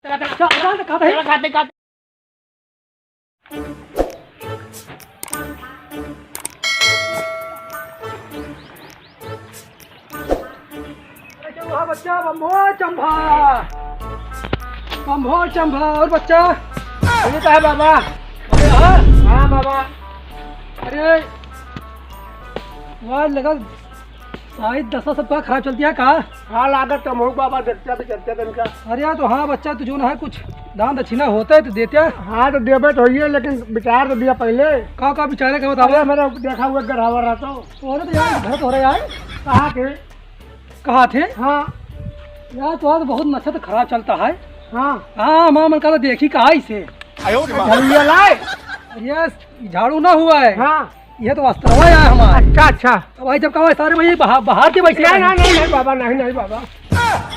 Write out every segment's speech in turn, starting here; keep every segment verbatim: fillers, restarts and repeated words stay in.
चला, चला, चला, चला, चला, चला, चला, चला। अरे, क्या हुआ बच्चा? बम्भो चंभा, बम्भो चंभा, और बच्चा? ये तो है बाबा। अरे हाँ? हाँ बाबा। अरे, वहाँ लगा, सारी दशा सबका खराब चलती है का? हाँ, लागत तो महू बाबा, देखते भी चलते तनका। अरे यार, तो हाँ बच्चा, तू जो ना है, कुछ दान दक्षिणा होता है तो देते। हाँ, तो देबे तो होइए, लेकिन विचार तो दिया पहले। का, का विचार है, का बतावा? अरे, मेरा देखा हुआ घर हवा रहा तो। अरे तो यार, घर तो हो रहा है यार। कहाँ थे? कहाँ थे? हाँ। यार, तो आज बहुत नशा तो खराब चलता है। हाँ। हाँ, माँ मन का तो देखी कहाँ इसे। आयो रे माँ। झड़िया लाए। अरे यार, झाड़ू ना हुआ है। हाँ। ये तो वस्त्रवा है हमारा। अच्छा, अच्छा। तो भाई, जब कहा सारे भाई बाहर, बाहर के बैठे नहीं, हैं। नहीं, नहीं, नहीं, बाबा, नहीं, नहीं, बाबा।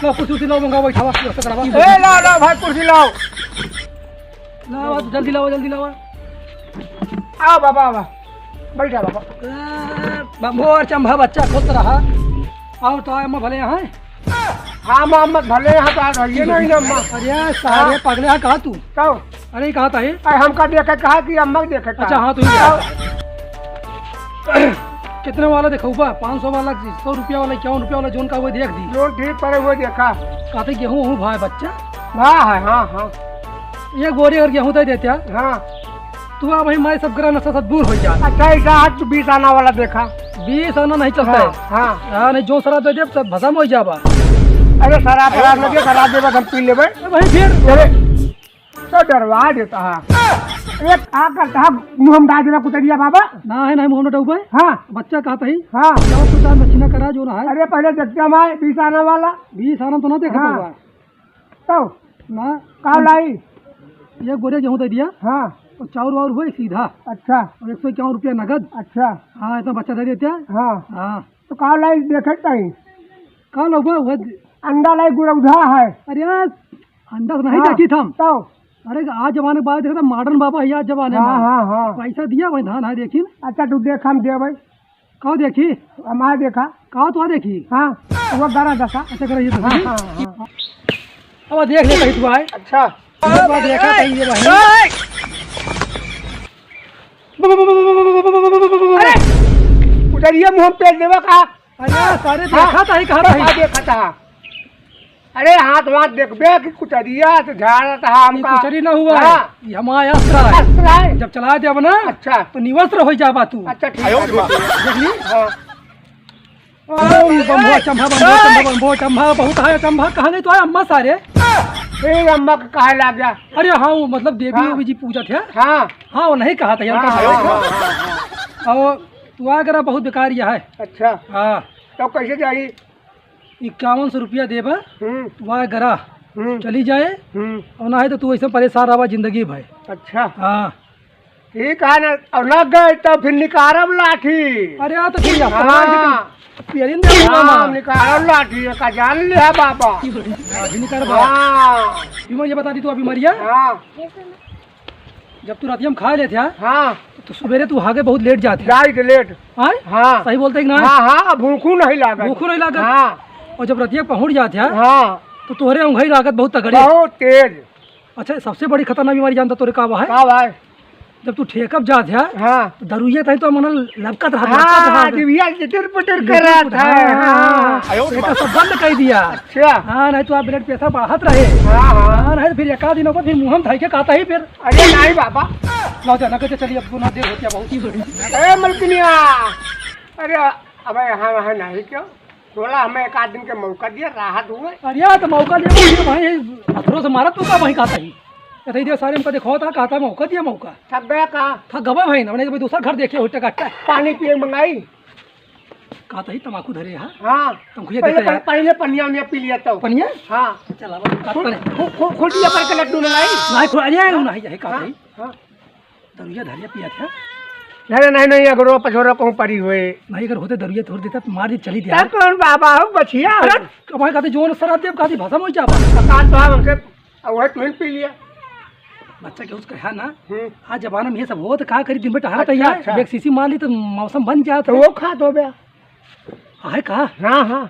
लो, कुर्सी उर्सी लो, मंगाओ, बैठावा, व्यवस्था करावा। ए, लाओ, लाओ, भाई, कुर्सी लाओ। लाओ, जल्दी लाओ, जल्दी लाओ। आओ, बाबा, आओ। बैठा, बाबा। ए, बम्भो और चंभा बच्चा खुश रहा। आओ तो आए, अम्मा भले यहाँ। हाँ, अम्मा, अम्मा भले यहाँ तो आ रही है, नहीं ना, अम्मा। अरे, सारे हाँ। पगले, यहाँ कहाँ तू? कहो। अरे, कहाँ था ये? अरे, हमका देखे कहा कि अम्मा के देखे कहा। अच्छा, हाँ, तो ये आओ। कितने वाला देखा हुआ? पाँच सौ वाला, सौ रुपया वाला, इक्यावन रुपया वाला, जोन का वो देख दी। जोन ठीक पड़े, वो देखा। कहते गेहूं वहूं भाई बच्चा। हाँ, हाँ, हाँ, हाँ। ये गोरे और गेहूं दे देते हैं। हाँ। तू अब भाई, मैं सब ग्रह नशा सब दूर हो जा। अच्छा, ऐसा आज तू बीस आना वाला देखा। बीस आना नहीं चलता हाँ, है। हाँ। हाँ, नहीं, जो शराब दे दे, सब भसम हो जाबा। अरे, शराब, शराब लगे, शराब देबा, हम पी लेबे। अरे भाई, फिर? अरे, तो डरवा देता है। एक आ करता है, मुंह में डाल देना कुतरिया बाबा। ना है, ना है, मुंह में डूबे। हाँ। बच्चा कहता ही। हाँ। जाओ, तू दान दक्षिणा करा, जो ना है। अरे, पहले देखते हम आए, बीस आना वाला। बीस आना तो ना देखा हाँ। होगा। तो? ना। का लाई? ये गोरे गेहूं दे दिया। हाँ। और चाउर वाउर हुए सीधा। अच्छा। और एक सौ इक्यावन रुपया नगद। अच्छा। हाँ, इतना बच्चा दे देते हैं। हाँ। हाँ। तो का लाई देखे ताई? का लउबा? वह अंडा लाई गुड़ौधा है। अरे यार, अंडा तो नहीं हाँ, देखी था हम। तो? अरे, आज जमाने के बाद देखा था, modern बाबा है आज जमाने हाँ, में। हाँ, हाँ। पैसा दिया भाई, धान है देखी। अच्छा, तू देख, हम दे भाई। का देखी? हमारे देखा। का तो देखी? हाँ, वो गरा दसा। अच्छा, करा ये तो हाँ, देखी। हाँ, हाँ। अब देख ले कहीं तू आए। अच्छा। अब देखा कहीं ये भाई। अरे, उधर ये मुंह पे देवा का। अरे, सारे हाँ। देखा था ही, कहा था ही। का देखा था? अरे, हाथ वाथ देखबे कि कुचरिया से झाड़ा था ये हमका। कुचरी ना हुआ है। हाँ। ये हमारा अस्त्र है। अस्त्र है? जब चला देब ना, अच्छा। तो निवस्त्र हो जाबा तू। अच्छा, ठीक है। देख ली? हाँ। ओम बम्भो चंभा, बम्भो चंभा, बम्भो चंभा, बहुत है चंभा, कहाँ गई तो है अम्मा सारे? ए, अम्मा का कहाँ लाग गया? अरे हाँ, वो मतलब देवी हाँ। वेवी जी पूजा थे। हाँ। हाँ, वो नहीं कहा था यार, हाँ, कहा हाँ, था। हाँ, हाँ, हाँ। और तू आ करा बहुत बेकार यह है। अच्छा। हाँ। तो कैसे जाई? इक्यावन सौ रुपया देबा, हम्म। तू आ करा, हम्म। चली जाए, हम्म। और ना है तो तू ऐसे परेशान रहा जिंदगी भर। अच्छा। हाँ। ठीक है ना, और लग गए तो फिर निकारब लाठी। अरे यार, तो फिर यार, हाँ। पियरिन दे हाँ, मामा। निकारब लाठी, का जान लिया बाबा। लाठी निकारब। हाँ। बीमारी बता दी तू अभी मरिया। हाँ। जब तू रातिया में खा लेते हैं, हाँ। तो सुबेरे तू हागे बहुत लेट जाते हैं। जाई के लेट। हाँ? हाँ। सही बोलते हैं कि ना? हाँ, हाँ, भूखू नहीं लागत। भूखू नहीं लागत। हाँ। और जब रतिया पहुँच जाते हैं, हाँ। तो तोहरे उंघई लागत बहुत तगड़े। बहुत तेज। अच्छा, सबसे बड़ी खतरनाक बीमारी जानता तोरे का बा है? का बा है? जब तू ठेकब जात है, हाँ। तो दरुइया तही तो मन लपकत रहा, हाँ, लपकत रहा। जिभिया चिटिर पुटिर जिटिर करत पुटिर, है, हाँ, हाँ, हाँ। हाँ। आयो एक तो सब बंद कर दिया। अच्छा। हाँ, नहीं तो आप blood pressure बढ़त रहे। हाँ, हाँ। हाँ, नहीं, फिर एक आध दिन पर फिर मुँह में धइ के कहता ही फिर। अरे नहीं बाबा। लाओ जाना के चलिए, अब गुना देर होती है बहुत ही। ए मलकिनिया, अरे अबे यहाँ वहाँ नहीं क्यों? थोड़ा हमें एक आध दिन के मौका दिया, राहत हुए। अरे यार, तो मौका दिया, भाई, भाई, पत्थरों से मारा तू का वहीं कहता ही। कहता ही दिया सारे हमका दिखाओ था, कहता मौका दिया, मौका। थक गया का? थक गवा भाई ना, मैंने कहा, "भाई, दूसरा घर देखे हो, टका, टका।" पानी पिए मंगाई। कहता ही तमाकू धरे, हाँ? हाँ। तुम खुद पहले, देते पहले, यार। पहले पनिया उनिया पी लिया तो। पनिया? हाँ। चला, बात खुद, करे। खु-, खु-, खुद ये करके लड्डू मंगाई। नहीं, खु-, अरे, हाँ। नहीं, यही कहता हाँ, ही। हाँ। दरुइया धरिया पिया था? अरे नहीं, नहीं, अगर वो पछोरा कहूँ परी हुए। नहीं, अगर होते दरुइया थोड़ देता तो मार दी चली तब दिया। कौन बाबा हो बछिया? अरे, अब भाई कहते जोन शराब दे, कहते भसम हो जाबा। काल तो हम हमसे, अब वही तुम पी लिया। बच्चा के उसका है ना? हम्म। आज जमाना में ये सब हो तो का करी, दिन में टहलता ही अच्छा, है। अच्छा। एक शीशी मार ली तो मौसम बन जाता तो है। वो खा दो बे। आहे का? हाँ, हाँ।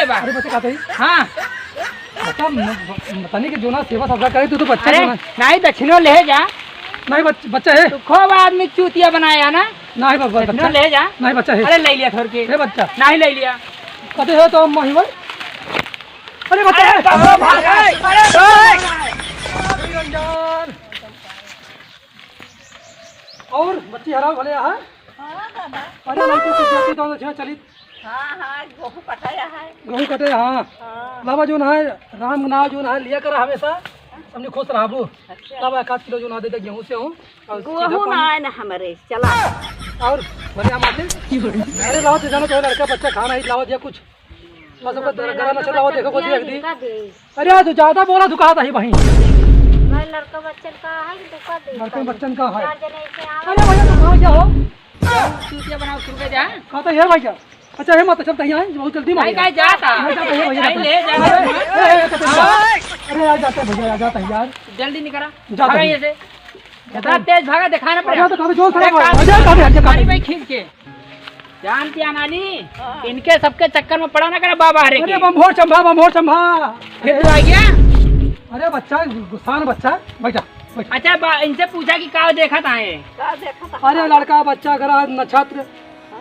देबा? अरे बच्चा कहते ही। हाँ। बच्चा, म-, म-, तनी के जोना सेवा सत्कार करे, तू तो बच्चा अरे, जोना। नहीं, दक्षिणो ले जा। नहीं, बच-, बच्चा है। तू खूब आदमी चूतिया बनाया ना। नहीं, ब-, ब-, दक्षिणो बच्चा। ले जा। नहीं, बच्चा है। अरे, ले लिया थोड़ के। हे बच्चा। नहीं, ले लिया। कहते हो तो हम महिमा। अरे, बच्चा अरे, है। बाबा, भाग, अरे, अरे, अरे, रंजन। और बच्ची हराव भले यहाँ? हाँ, बाबा। अरे, लड़की कुछ देती तो अच्छा चली। हाँ, हाँ, गेहूं कटाया है। गेहूं कटे, हाँ। हाँ। बाबा जो ना है, राम नाव जो ना है, लिया करा हमेशा, हमने खुश रहबू। अच्छा। बाबा, एक आध किलो जो ना दे दे गेहूं से हूँ। और गेहूं सीधा ना पानी। है ना हमारे, चला। और बढ़िया मालिक। अरे, लाओ, तो जानो तो लड़का बच्चा खाना ही लाओ दिया कुछ। बस ओकर गला नचल रहा, देखो, को देख दी। अरे, तू ज्यादा बोला, तू कहा था ही भाई। भाई, लड़का बच्चन का है कि तू का दे? लड़का बच्चन का है। चार जने ऐसे आवे। अरे भैया, तू कहाँ क्या हो? चूतिया बनाओ, शुरू कर जा। कहा था ये भैया। अच्छा, ये मत, चलता ही है, बहुत जल्दी नहीं, मारेगा। कहीं जाता। नहीं जाता है भैया, नहीं, ले जा। अरे, ए, ए, ए, ए, अरे, यार, जाता है भैया, यार, जाता है यार। जल्दी निकला। जाता भागा है। ये से। इतना तेज भागा, दिखाना पड़ा। अरे, तो कभी जोर से अरे, भागा। कान अरे, कभी, अरे, कभी। मारी भाई खींच के। जानती है नानी, हाँ। इनके सबके चक्कर में पड़ा ना करा बाबा हरे अरे के। बम भोर चंभा, बम भोर चंभा। फिर तू आ गया? अरे बच्चा, गुस्सा न बच्चा, बैठा, बैठा। अच्छा, बा-, इनसे पूछा कि का देखा था ये? का देखा था? अरे लड़का बच्चा करा नक्षत्र।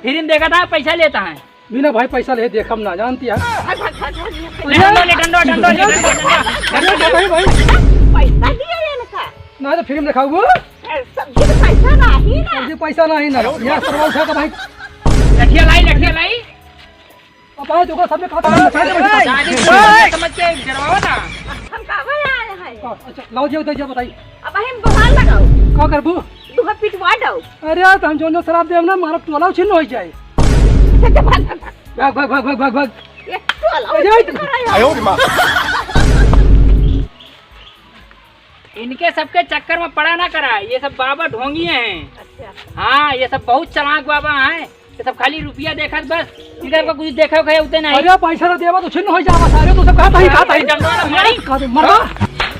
फिर इन देखा था, पैसा लेता है। बिना भाई पैसा ले देखम ना जानती है। भाग, भाग, भाग, भाग, भाग। ले, डंडो, ले, डंडो, डंडो, ले, डंडो, डंडो। अरे भाई, भाई। पैसा दिया ये इनका। ना तो फिल्म दिखाऊ। ए, सब्जी के पैसा नाही ना। सब्जी पैसा नाही ना। यहाँ सरवा उठा के भाई। लठिया लाई, लठिया लाई। अब आए तो सबने कहा था, शादी समझ के डरवाओ ना। हम काबर आए हैं? अच्छा, लाओ जी, उधर जी, बताई। अब हम बहार लगाओ। का करबू? दुहा पिटवा दो। अरे यार, तो हम जौन जौन शराब देब ना, मारा टोला उछिन्न होइ जाए। अच्छा, भाग, भाग, भाग। भाग, भाग, भाग, भाग, भाग, भाग। ये टोला अरे, उछिन्न कराया। आयो रे माँ। इनके सबके चक्कर में पड़ा ना करा, ये सब बाबा ढोंगी हैं। अच्छा। हाँ, ये सब बहुत चालाक बाबा हैं। ये सब खाली रुपया देखत बस, इधर का कुछ देखे उखे उते नहीं। अरे पैसा ना देवा तो छिन्न होइ जावा सारे, तू सब कहा था ही, कहा था ही। डंडवा ना मारी। कहा था, मरवा,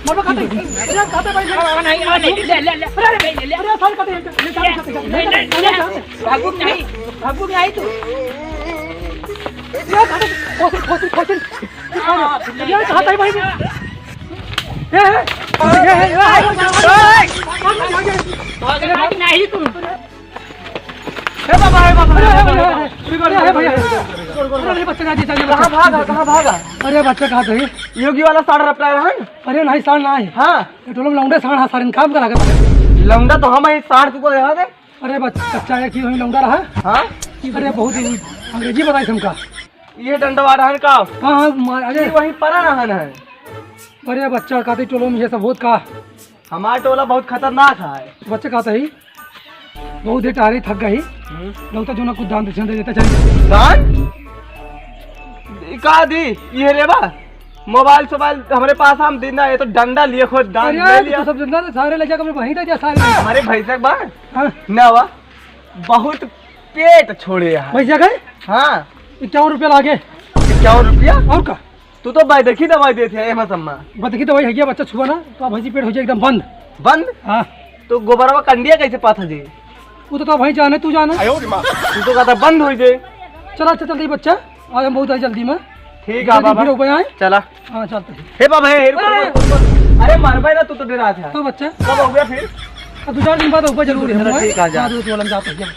मरवा कहा था ही। अरे कहा था भाई, हाँ, नहीं, हाँ, नहीं, ले, ले, ले, अरे, ले, ले, ले। अरे सारे कहा था ही, ये कहा था ही, कहा था ही, ले, ले, ले, ले। भागू नहीं, भागू नहीं तू। ये कहा था, खोसिल, खोसिल, खोसिल। ये कहा था ही भाई। ये है, ये है, ये है। भागना नहीं तू। हे बाबा, हे बाबा, अरे, हे अरे, बाबा, अरे, हे बाबा। अरे, भैया, अरे, बच्चा कहाँ जीता, ये बच्चा? कहाँ भागा, कहाँ भागा? अरे, बच्चा कहाँ था ये? योगी वाला साढ़ रपटा रहा है? अरे, नहीं, साढ़ ना है। हाँ। ये टोला में लौंडे साढ़, हाँ, साढ़ काम करा के। लौंडा तो हम ही साढ़ तुमको देखा दे। अरे, बच-, बच्चा है कि वही लौंडा रहा? हाँ। अरे, बहुत ही अंग्रेजी बताई हमका। ये डंडवा रहन का? हाँ, हाँ, मार, अरे। ये वहीं परा रहन है। अरे, बच्चा, काती टोलो में ये सब होत का? हमार टोला बहुत खतरनाक है। बच्चा कहता ही, बहुत देर टहरे थक गई। हम्म। लगता जो ना कुछ दान दक्षिणा दे देता चाहिए। दान? ई का दी? ये रे बा, मोबाइल सोबाइल हमरे पास हम दिन ना, ये तो डंडा लिए खुद दान अरे ले यार, लिया। तू सब डंडा तो सारे ले जाकर अपने वहीं दे दिया सारे। हमारे भैंसा के बा? हाँ। ना हुआ, बहुत पेट छोड़े यार। भैंसा गए? हाँ। इक्यावन रुपया लागे। इक्यावन रुपया? और का? तू तो भाई देखी दवाई देत है, एमा सम्मा। बस देखी दवाई है क्या, बच्चा छुआ ना, तो अब भैंसी पेट हो जाए एकदम बंद। बंद? हाँ। तो गोबरवा कंडिया कैसे पाथा जी? वो तो, तो भाई जाने, तू जाने। आयो रे माँ। तू तो कहता बंद हो जाए। चला, अच्छा, चलते ही बच्चा, आज हम बहुत आई जल्दी में। ठीक है, बाबा। फिर ऊपर आए। चला। हाँ, चलते हैं। हे बाबा, हे, हे, रुको, अरे! रुको, रुको। अरे, मार भाई ना, तू तो डरा था। तो बच्चा? कब हो गया फिर? अब दो चार दिन बाद ऊपर जरूर है। चला, ठीक है, जा। हाँ, तो, तो हम जाते हैं।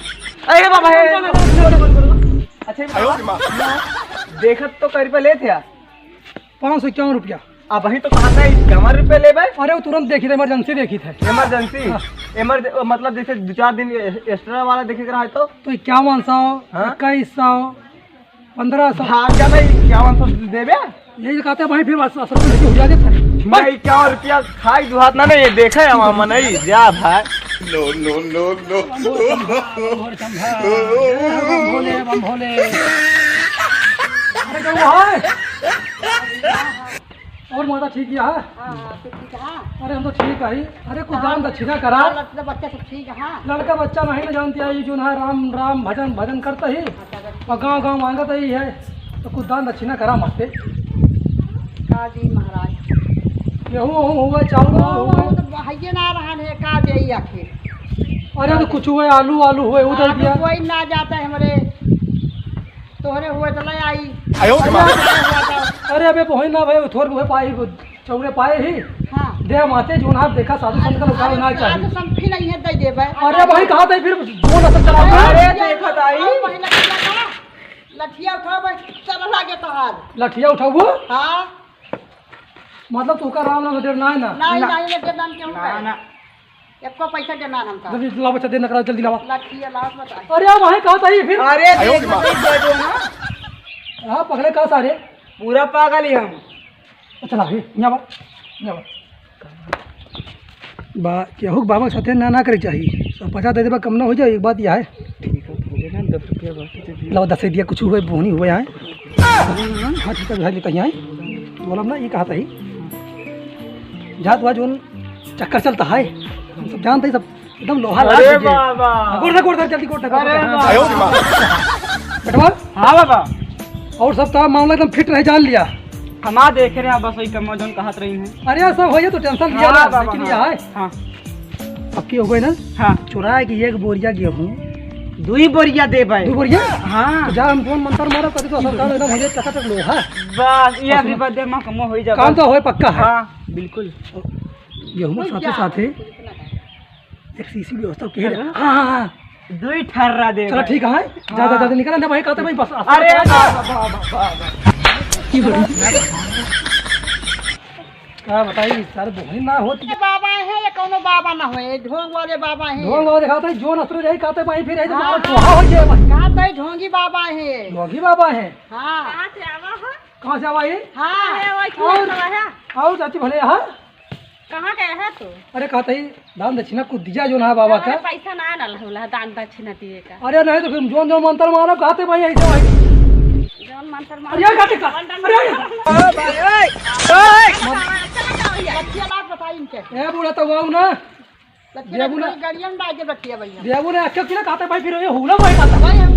अरे बाबा, हे, रुको, रुको, रुको, रुको। अच्छा, ये बताओ, देखत तो करीबा लेत है। पाँच सौ इक्यावन रुपया। अब वही तो कहा था, इक्यावन रुपया लेबे। अरे, वो तुरंत देखी थे, इमरजेंसी देखी थे। इमरजेंसी? हाँ। इमरज-, मतलब, जैसे दो चार दिन ए-, एक्स्ट्रा वाला देखे के रहा है तो? तो इक्यावन सौ, हाँ? इक्कीस सौ, पन्द्रह सौ। भाग जा भाई, इक्यावन सौ देबे? यही तो कहते हैं भाई, फिर बस असल में लेके हो जाते थे। मैं इक्यावन रुपया खाई दुहात ना, नहीं, ये देखे हम, हम नहीं, जा भाई। No, no, no, no। बम भोले, बम भोले, बम भोले। अरे, क्या हुआ है? और माता ठीक है? हाँ, हाँ, तू ठीक है? अरे, हम तो ठीक है। अरे, कुछ दान दक्षिणा करा। हाँ, लड़का बच्चा सब ठीक है? लड़का बच्चा नहीं ना जानते, ये जो ना राम, राम भजन, भजन करता ही। अच्छा, अच्छा। और गाँव, गाँव मांगता ही है, तो कुछ दान दक्षिणा करा माते। का दी महाराज? गेहूं, गेहूं हुआ, चावल हाँ, हुआ। वो तो हइये ना रहन है, का देई आखिर? अरे, तो कुछ हुए, आलू, आलू हुए, वो दे आलू दिया। कोई ना जाता है हमरे, तोहरे हुए तो ले आई। आयो रे माँ। अरे, अबे, वही ना भाई, थोर हुए पाई, चौड़े पाए ही। हाँ। दे माते, जो ना देखा, साधु संत का लुटावे ना चाहिए। साधु संत फिर नहीं है, दे देबे। अरे, भाई, कहा था फिर, जो ना सब चला। अरे, अरे, देखा था ही। और पहले क्या था? लठिया उठाओ भाई, चल लागे तोहार। लठिया उठाओ? हाँ। मतलब तू का राम नाम से डर ना है ना? नहीं, ना। नहीं, ये डर नाम क्यों ना, है? ना। एको पैसा के ना हम का। जल्दी लाओ बच्चा, देर न करा, जल्दी लाओ। लठिया लाओ बता। अरे, वहीं कहा था ये फिर? अरे, आयो देख, रे माँ। देख, देख, देख, हाँ। हाँ, पकड़े कहा सारे? पूरा पागल ही हम। अच्छा, ला, ये, यहाँ बा, यहाँ बा। बा, केहू के बाबा के साथे ना, ना करे चाही। सब पचास दे देबा, कम ना हो जाए, एक बात यह है। ठीक है, दे देना, दस रुपया बाकी दे दिया। लाओ, दस दे दिया, कुछ हुए, बोहनी हुए आए। हाँ, ठीक है, भाई, लेता ही आए। बोलब ना, ये कहा था ही। जात हुआ जोन चक्कर चलता है, हम सब जानते हैं, सब एकदम लोहा लाल अरे हो गया। बाबा। गोड़ धर, गोड़ धर, जल्दी गोड़ धर, गोड़ अरे धर। बाबा। बेटवा। हाँ बाबा। और सब तो मामला एकदम फिट रहे, जान लिया। हम आ देखे रहे हैं, बस वही कमवा जौन कहत रही हैं। अरे यार, सब हो जाए तो टेंशन लिया हाँ ना, बाबा, लेकिन हाँ। यह है। हाँ। अब की हो गई ना? हाँ। चुराए की एक बोरिया गेहूं। दुई बोरिया दे भाई। दो बोरिया? हाँ। तो जा हम कौन मंत्र मारो, कभी तो सब काम एकदम हो जाए, चकाचक लोहा। बस, ये अभी बस। बदे माँ कमवा हो ही जा, काम बस। तो होए पक्का है। हाँ, बिल्कुल। गेहूं के साथे साथे एक सीसी व्यवस्था के। हाँ, हाँ, हाँ। दुई ठर्रा दे चला, भाई। ठीक है। जा, जा, जा, हाँ। निकल, ना भाई, कहते भाई, बस, अरे, बस, बस, बस, बस, बस। की बोली? का बताई, सारे बोहनी ना होती। ये बाबा है, ये कौनो बाबा ना होए, ये ढोंग वाले बाबा हैं। ढोंग वाले दिखाते हैं, जो नसर जाई, कहते भाई, फिर ऐसे हाँ, मारो, हाँ। चोहा हो जाए भाई। कहते हैं, ढोंगी बाबा है। ढोंगी बाबा है। हाँ। कहाँ से आवा है? कहाँ से आवा है? हाँ। अरे, वो क्यों और, आवा है? और चाची भले यहाँ? कहाँ गए है तू? अरे, कहत ही, दान दक्षिणा कुछ दिया जो ना बाबा का। पैसा ना आनल होला दान दक्षिणा दिए का। अरे, नहीं तो फिर जौन जौन मंत्र मारब, कहत ही भाई, ऐसे भाई। जौन मंत्र मार अरे, यार, कहत ही का? अरे, यार। लठिया लात बताई इनके। ए, बूढ़ा तो वाऊ ना। लठिया देबू ना। लात गड़ियन डाल के रखिए भैया। देबू ना, एक किलो कहत ही भाई, फिर ये हुला भाई कहत ही। भाई, हम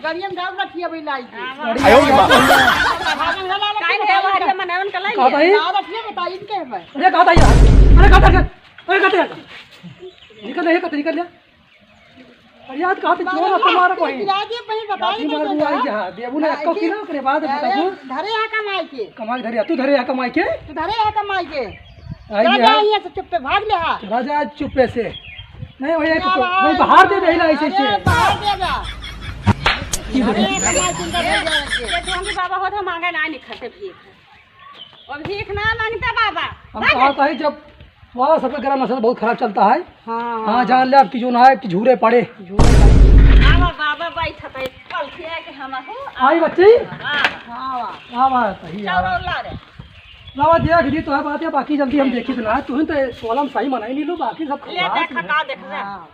गड़ियन डाल रखिए भाई लाई के। अरे, आयो रे बाप। भागन हला काहे लठिया रे, बताई हरिया इनके। मनावन का लाई कहत ही? ना रखिए बताई इनके भाई। अरे, कहत ही यार। अरे, कहत ही यार। अरे, कहत ही यार। निकल, निकल, निकल, निकल। अरे यार, कहाँ से आप जोर से मारा कोई? गिरा दिए, पहले बताइए लाठी मार तो दूंगा, सही। आई जा, देबू ने हाँ, एको जी। किलो, ओकरे बाद अरे, बताबू। धरे यहाँ कमाई के। कमाई धरे, तू धरे यहाँ कमाई के? तू धरे यहाँ कमाई के। आई चल जा। जा, यहाँ से चुप्पे भाग ले, हाँ। चला जा चुप्पे से। नहीं, वही एक क्या तो, बात वही बाहर दे देला ऐसे अरे, से। बाहर दे जा। अरे, कमाई चिंता नहीं जाए के। ये तो हम भी बाबा हो तो मांगे ना नहीं खाते भी। और भीख ना मांगता बाबा। हम भाग। कहत ही जब वहाँ सबके गला नसल बहुत खराब चलता है। हाँ, हाँ, हाँ। जान ले आपकी जो ना है कि झूरे पड़े। झूरे पड़े। आवा बाबा बैठत है, कल से आके हम हो। आई बच्ची। हाँ। हाँ, वाह। क्या बात है, ये चाउर आवा। ला रे। लावा देख दी तो है बात है, बाकी जल्दी हम देखी तो ना, तू ही तो सोलम सही मनाई नहीं लो, बाकी सब ले खराब देख, है। का देख रहा। हाँ।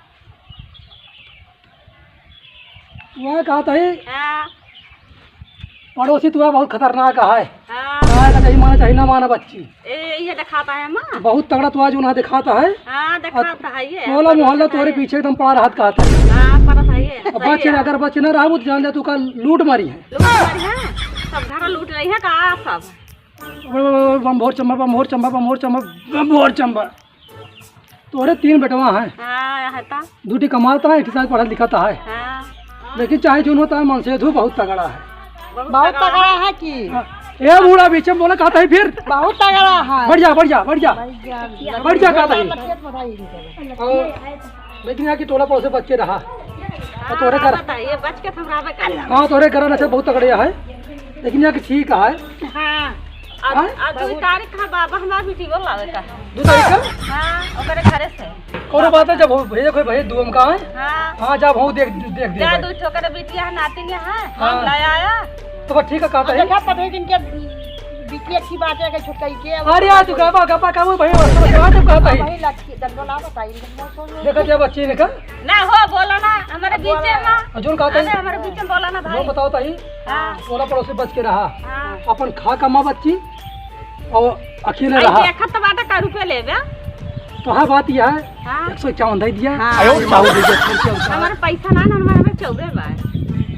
वह कहत ही, हाँ। पड़ोसी तुआ बहुत खतरनाक है। हाँ। काहे का चाही माना, चाही ना माना बच्ची। ए, ये दिखाता है माँ। बहुत तगड़ा तुआ जो ना दिखाता है। हाँ, दिखाता है ये। टोला मोहल्ला तोरे पीछे एकदम पड़ा रहत कहत ही। हाँ, पड़ा था ये। अब सही बच है। अगर बच ना रहबू तो जान ले तू का लूट मारी है। लूट मारी है। सब घर लूट रही है का सब? बम भोर चंबा, बम भोर चंबा, बम भोर चंबा, बम भोर चंबा। तोरे तीन बेटवा हैं। हाँ, है ता। दूठी कमाता है, एक साथ पढ़ा लिखाता है। हाँ। लेकिन चाहे जोन होता है, मनसेधु बहुत तगड़ा है। बहुत बहुत तगड़ा तगड़ा है। है कि? हाँ। ए बूढ़ा बीच में बोला कहत ही फिर। बहुत तगड़ा है। बढ़ जा, बढ़ जा, बढ़ जा। बढ़ जा। बढ़ जा कहत ही। लठिया बताई इनके। और लेकिन यहाँ की टोला पड़ोस से बच के रहा। और तोरे घर बताइए, बच के तो हम रहबे करें। हाँ, तोरे घर नशा बहुत तगड़े है, लेकिन यहाँ की ठीक है। हाँ। आज, हाँ? आज दो तारीख का बाबा हमार बेटी बोल लावे का। दो तारीख का? हाँ, ओकरे घरे से। कौनो बात है, जब हो, भैया कोई भैया दुआ में का है? हाँ। हाँ, जब हो देख, देख, देख जा भाई। दो ठोकर बिटिया है, नातिन है, हाँ। हम ले आया। तो बस ठीक है, कहत ही। देखा, पता है इनके बिटिया की बात है, कि छुटकाई के। अरे यार, तू गपा, गपा का वो भाई, वो तो बात कहत ही। भाई, लड़की, डंडो ना बताई, इनके मौसम में। देखा क्या बच्ची ने कहा? ना हो, बोला ना, हमारे बीच में। अजून कहत ही। अरे, हमारे बीच में बोला ना, भाई। जो बताओ ताई। हाँ। टोला पड़ोस से बच के रहा। हाँ। अपन खा कमा बच्ची और अकेले आई रहा। देखत तो बाटा का रुपया लेबे? तो हाँ, बात यह है, हाँ। एक सौ इक्यावन दे दिया। हाँ। आयो, चाहू दे दिया, फिर से उठा। हमारे पैसा ना, ना, हमारे में चौबे बा।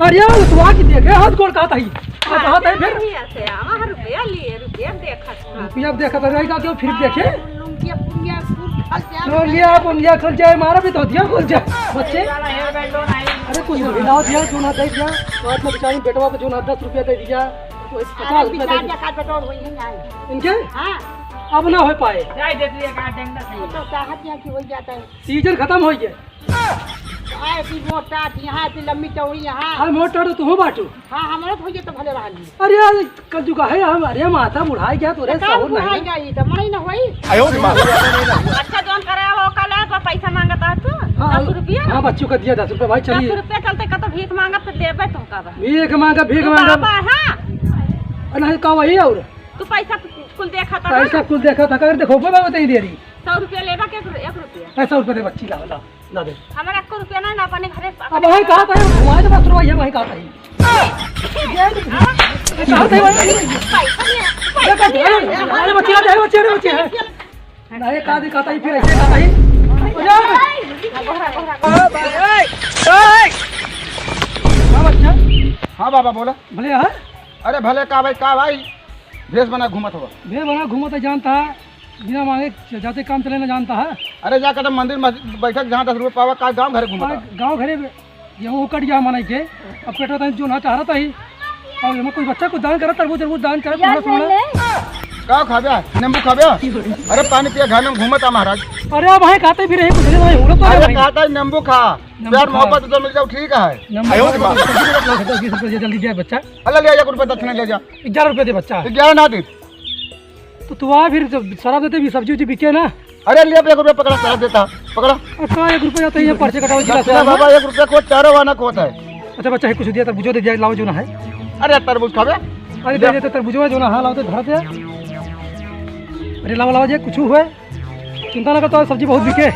अरे यार, तो आके देखे, हाथ गोड़ कहत ही। अब हाँ, कहत ही फिर। नहीं ऐसे, हमारा रुपया लिए, रुपया देखत हाँ। रुपया देखत रही का क्यों फिर हाँ, देखे? लुंगिया, पुंगिया, कुल खल जाए। लुंगिया, पुंगिया खुल जाए, मारा भी तो दिया खुल जाए। बच्चे, अरे कुछ हिलाओ दिया, जो ना दे दिया। रात में बेचारी बेटवा को जो ना दस रुपया दे दिया। तो पचास अरे, रुपया दे बिचार दिया। जका बेटवा वही है। इनके? हाँ। अब ना हो पाए। जाए दे दिया, का ढंग से। वो तो चाहत यहाँ की हो जाता है। सीजन खत्म हो गया। आए की मोटा, यहाँ की लंबी चौड़ी, यहाँ। हाँ, मोटा तो तू बाटू। हाँ, हमारा तो ये तो भले रहा नहीं। अरे यार, कल जुगा है हम, अरे माथा बुढ़ाई गया तो रे तो काम सहूर नहीं बुढ़ाई है। गई, तो मरई न होई। आयो रे माँ। अच्छा, जौन करे वो कल है, तो पैसा मांगता है तू? हाँ, दस रुपया? हाँ, बच्चों का दिया दस रुपया, भाई, चलिए। दस रुपया चलते का तो भीख मांगत तो देबे तुमका बा। भीख मांगा, भीख तू मांगा। बाबा, हाँ। अरे नहीं, का वही और? तू पैसा कुल देखा था ना? पैसा कुल देखा था, अगर देखो, बाबा, बताई दे रही। सौ रुपया लेबा के एक रु-, एक रुपया? ए, सौ रुपया दे बच्ची, ला, ला, ला दे। हमरा एको रुपया ना, ना अपने घरे से अब भाई कहा था, घुमाए तो बस रुपया भाई कहा था। ये तो कहा था भाई। पैसा नहीं है, पैसा नहीं है। अरे बच्ची, अरे बच्ची, अरे बच्ची है। नहीं, कहा था, कहा था, फिर ऐसे कहा था। हाँ, बच्चा। हाँ, बाबा, बोला। भले, हाँ? अरे, भले का भाई, का भाई? भेष बना घूमत हवा। भेष बना घूमत है, जानता है, बिना मांगे च-, जाते काम चले ना जानता है। अरे, जा कदम मंदिर मस्जिद बैठक, जहाँ दस रुपये पावा, का गाँव घरे घूमत है। गाँव घरे गेहूँ कट गया मनई के, अब पेटवा तनी जोन हाथ हरत ही, और एमे कुछ बच्चा कुछ दान करत, तरबूज, तरबूज दान करत, यार, थोड़ा, थोड़ा। ले। का खाबे? नींबू खाबे? अरे, पानी पिया, घर में घूमत है महाराज। अरे भाई, खाते भी रहे, कुछ नहीं भाई, उड़त तो है अरे, भाई। खाता है, नींबू खा। नींबू प्यार खा। मोहब्बत जो मिल जाओ, ठीक है। नींबू आयो खा, रे बाबा। दस रुपये, दस रुपये जल्दी दे बच्चा। अरे, ले, एक रुपये दक्षिणा ले जा। ग्यारह रुपये दे बच्चा। ग्यारह ना दे। तो तू आ फिर जब शराब देते भी सब्जी उब्जी बिके ना। अरे ले अब एक रुपया पकड़ा, शराब देता, पकड़ा। अच्छा, एक रुपया तो ये पर्चे कटाओ जी, दक्षिणा शराब बाबा, में। एक रुपया को चारों आना को होता है। अच्छा बच्चा, है कुछ दिया, तरबूजो दे दिया, लाओ जो ना है। अरे तरबूज खाबे? अरे दे दे। दे, तरबूजो है जो ना, हाँ लाओ तो धर दे। अरे लाओ, लाओ जे कुछ हुए। चिंता ना कर, तो सब्जी बहुत बिके।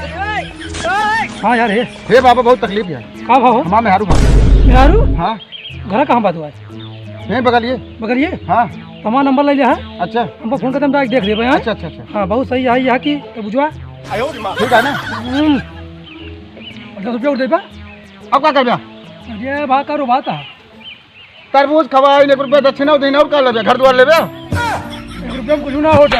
हाँ यार, हे। हे बाबा, बहुत तकलीफ है। का भाव हो? हमार मेहरारू भाव। मेहरारू? हाँ। घर कहाँ बात हुआ है? यहीं बगलिए। बगलिए? हाँ। तो हमारा नंबर ले लिया है। अच्छा। हमको फोन करते हम direct देख लेबे, हाँ? अच्छा, अच्छा, अच्छा। हाँ, बहुत सही है यहाँ की, तो बुझवा। ठीक है ना? हम्म। और दस रुपया और देबा? अब का करबा? अरे, भाव करो, बात है। तरबूज खवाइन, एक रुपया दक्षिणा देना, और का लेबे? घर द्वार लेबे? एक रुपया में कुछ ना होता।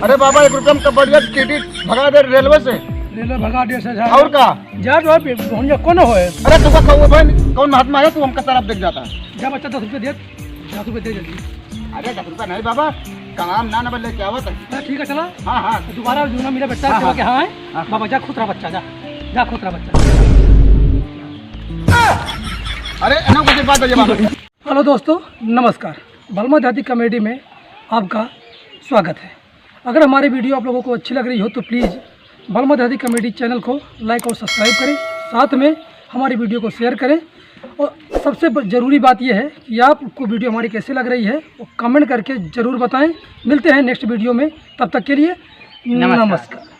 अरे बाबा, एक रुपया में तो बढ़िया टीटी भगा दे रेलवे से। रेलवे भगा दे से, और का? जा तो अब हम जा कौन होए? अरे तू का खाओ भाई, कौन महात्मा है तू हमका तरफ देख जाता? जा बच्चा, दस रुपया दे, दस रुपया दे जल्दी। अरे दस रुपया नहीं बाबा, काम ना ना लेके आवत है। हाँ, ठीक है, चला। हाँ, हाँ। तो दोबारा जो ना मिला बच्चा, हाँ, चला हाँ। के हाँ है। हाँ, हाँ। बाबा जा, खुश रहा बच्चा, जा। जा, खुश रहा बच्चा। अरे, एना कुछ बात है, बाबा। हेलो दोस्तों, नमस्कार। बलमा देहाती कॉमेडी में आपका स्वागत है। अगर हमारी वीडियो आप लोगों को अच्छी लग रही हो तो प्लीज़ बलमा देहाती कॉमेडी चैनल को लाइक और सब्सक्राइब करें, साथ में हमारी वीडियो को शेयर करें। और सबसे ब-, ज़रूरी बात यह है कि आपको वीडियो हमारी कैसे लग रही है, वो कमेंट करके ज़रूर बताएं। मिलते हैं नेक्स्ट वीडियो में, तब तक के लिए नमस्कार। नमस्कार।